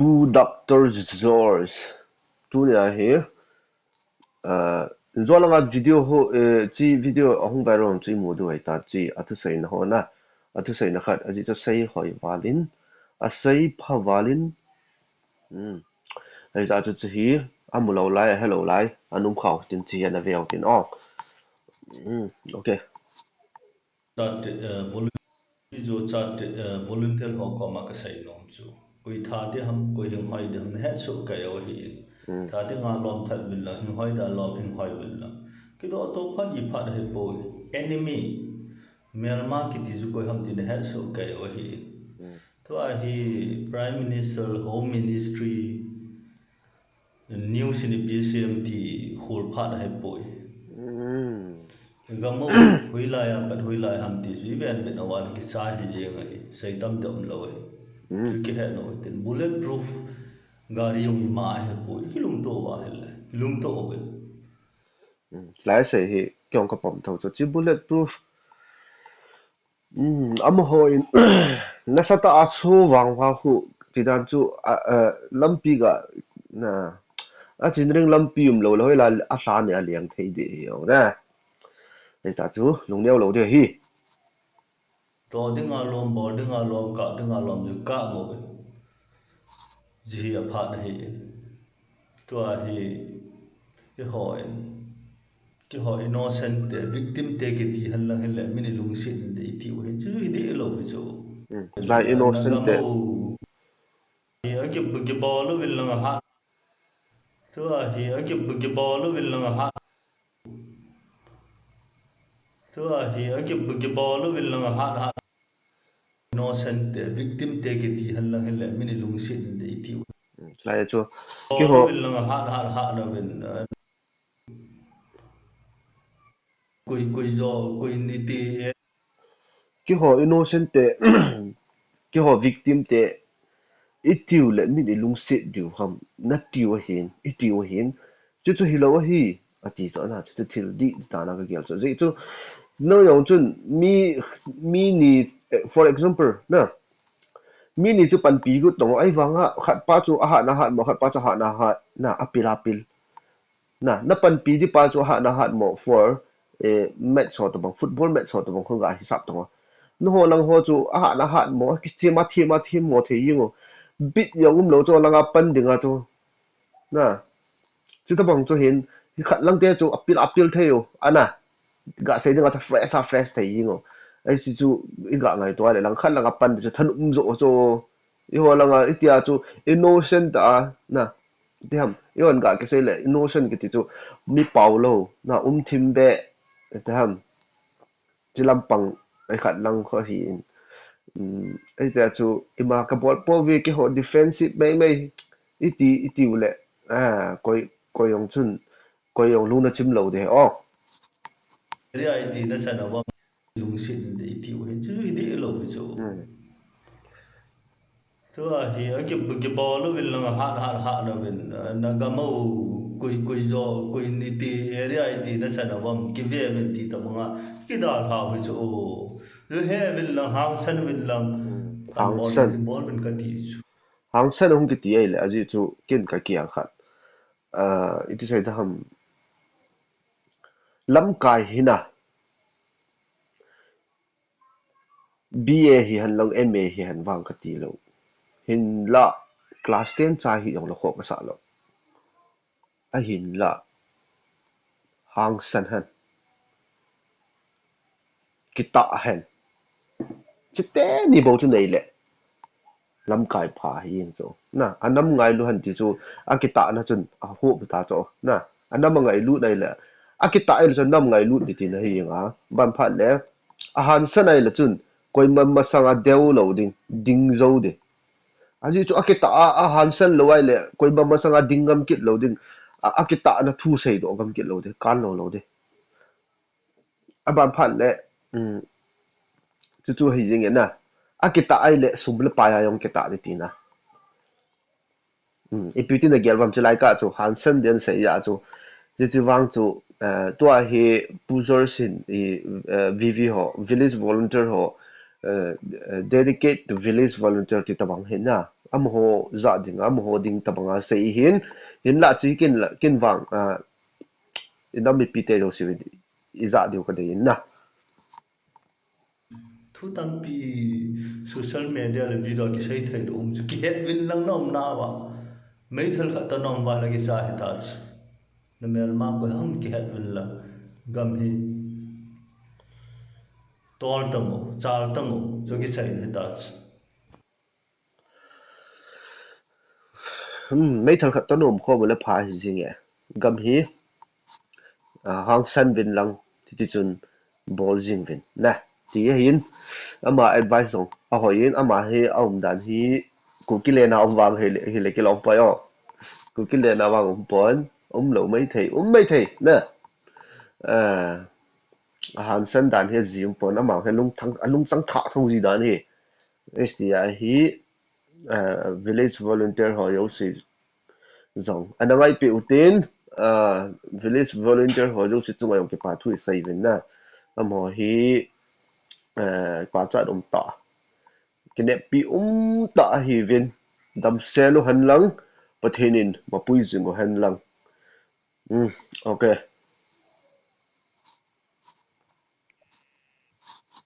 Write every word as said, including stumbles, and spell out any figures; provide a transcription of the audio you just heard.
Pu Doctor George. Tunia hi, uh, Zolanga video ho, eh, chi video ahung viral chu imu diu ahitai, chi athuseina ho na. Athuseina khat, ajeh chu asei hoi valin, asei pha valin. Hmm. Ajeh chu chi hi, amu lou lai, ahe lou lai, anung khau tin chi ana veu tin. Oh. Hmm. Okay. Chat, eh, volunteer jo chat, eh, volunteer ho koma kasei nom chu. Koi tha ding ham, koi hinghoi ding ham, nahet soh kei u ahi. Hmm. Tha dinga lom that uvin lang, hinghoi dinga lom, hinghoi uvin lang. Kidoh to phat i phat ahipoi. Enemy, melma kiti chu koi ham ti nahet soh kei u ahi. Hmm. Tua hi Prime Minister, Home Ministry, News in P C M ti khol phat ahipoi. Hmm. Gam u, hoilai a pat hoilai ham ti chu iven ven a val kicha hi jeng ahi. Sei tam dom lou ahi. Hmm. Chu kihe nom tin bulletproof gari jong ima ahipoi. Kilungto uva ahile. Kilungto uve. Hmm. Lai sei hi, kei jong kapom tho chu. Chi bulletproof. Hmm, amaho in, nasatah a chu vang uva khu, tidan chu, a, a, lampi ga, na, a chinring lampi umlou le, hoilai a lha ni a leng thei ding ahi jong na. Hita chu, lungneo lou ding ahi. To dinga lom, bol dinga lom, kap dinga lom, ju kap mo. Ji hi aphat ahi. Tua hi, eiho in, keiho innocent te, victim te kiti henlang hile, min ilungset in te iti u hin, chu hi deh lou hi chu. Hmm. Lai innocent te. Hi aki, kibol uvin lang ahat. Tua hi aki, kibol uvin lang ahat. Tua hi aki, kibol uvin lang ahat, hat. Innocent te, victim te kiti henlang hile, min ilungset in te iti u. Hmm, lai chu. Keiho. Bol uvin lang ahat, hat, hat na uvin, eh, koi, koi jo, koi ni ti e. Keiho innocent te, keiho victim te, itiu le min ilungset diu ham, natiu ahin, itiu ahin. Chuchu hilou ahi, ati chu ana, chuchu thil dih, dih tana kagel chu. Ajeh chu, nang jong chun, mi, mi ni, eh, for example, na, mi ni chu panpi got tong, ahivanga, khat pa chu ahat na hat mo, khat pa chu ahat na hat, na, apil, apil. Na, na panpi ding pa chu ahat na hat mo for, eh, match ho tabang, football match ho tabang khu ga hisap tong. Nangho lang ho chu ahat na hat mo, kichem a them a them mo thei jeng u. Bit jong umlou chu langa pan dinga chu. Na, chutabang chu hin, hi khat lang te chu apil, apil thei u, ana. Ga sei dinga chu fresh a fresh thei jeng u. Ahi chu, i ga ngaito le lang khat langa pan chu thanop um jo chu. Eiho langa, itia chu innocent a, na, iti ham, eihon ga kisei le, innocent kiti chu mi pao lou, na, um thim be, iti ham, chi lampang, ei khat lang kho hi in. Um, itia chu, ima kabol pouve keiho defensive mei mei, iti, itiu le, a, koi, koi jong chun, koi jong lungna chim lou ding, oh. Area iti na chan a va lungset in te iti u hin chu hi deh lou hi chu. Hmm. Tua hi aki, kibol uvin lang ahat, hat, hat na uvin, eh, na gam u, koi, koi jo, koi ni ti area iti na chan a va kive uvin ti tabanga, kidalha u hi chu, oh. Ju he uvin lang, hangsan uvin lang, hmm, hangsan. Bol uvin kati chu. Hangsan hung kiti ahile, ajeh chu ken kakiang khat. Ah, iti sei ta ham. Lamkai hina. B A hihen lang M A hihen vang kati lou. Hinla class ten cha hi jong la kho kasah lou. Ahinla hangsan hen. Kitah hen. Chite ni bou chu nei le. Lamkai pha hi jeng chu. Na, anam ngailu hen ti chu, akitahna chun, ahup ta chu. Na, anam angailu nei le. Akitah le chun nam ngailu ti tina hi jeng a. Ban phat le, ahangsan nei le chun, koima masanga deu lou ding, ding jou ding. Ajeh chu akitah a, ahangsan lou ahile, koima masanga ding ngam kit lou ding. A, akitahna thu seidoh ngam kit lou ding, kan lou lou ding. Aban phat le, um, chuchu hi jeng e na. Akitah ahile sum le pai a jong kitah ding tina. Um, ipi tin nagel uvem chu lai kah chu, hangsan ding sei a chu. Chuchu vang chu, eh, tua hi Pu George hin i, eh, V V ho, village volunteer ho, eh, eh, dedicate to village volunteer ti tabang hi na. amaho ja ding, amaho ding tabanga sei hin, hinlah chi kin la, kin vang, ah, inam mipi te jouse ijah diu kadei in na. Thu tampi social media le video kisei thei lou um chu kihet vin lang na um nauva. Meithal khat toh na um uva la kicha hita chu. Na melma koi ham kihet vin lang. Gam hi tol tang u, chal tang u, chu kisei hita chu. Hmm, meithal khat toh na um khom u le pha hi jing e. Gam hi, ah, hangsan vin lang, titi chun bol jing vin. Na, ti ahin, ama advice jong ahoi in, ama hi aum dan hi, Kuki lena um vang hile, hile kilom poi o. Kuki lena vang um pon, um lou mai thei, um mai thei, na. Ah, hangsan dan hi aji um pon, ama hi lungthang, alungchang thah thou ji dan hi. S T I hi, ah, village volunteer ho jouse jong ana ngaipi utin, ah, village volunteer ho jouse chunga jong kipa thu isei vin na. Amaho hi, ah, pachat um tah, kineppi um tah ahi vin, damsel u hen lang, Pathen in mapui jing u hen lang. Hmm, okay.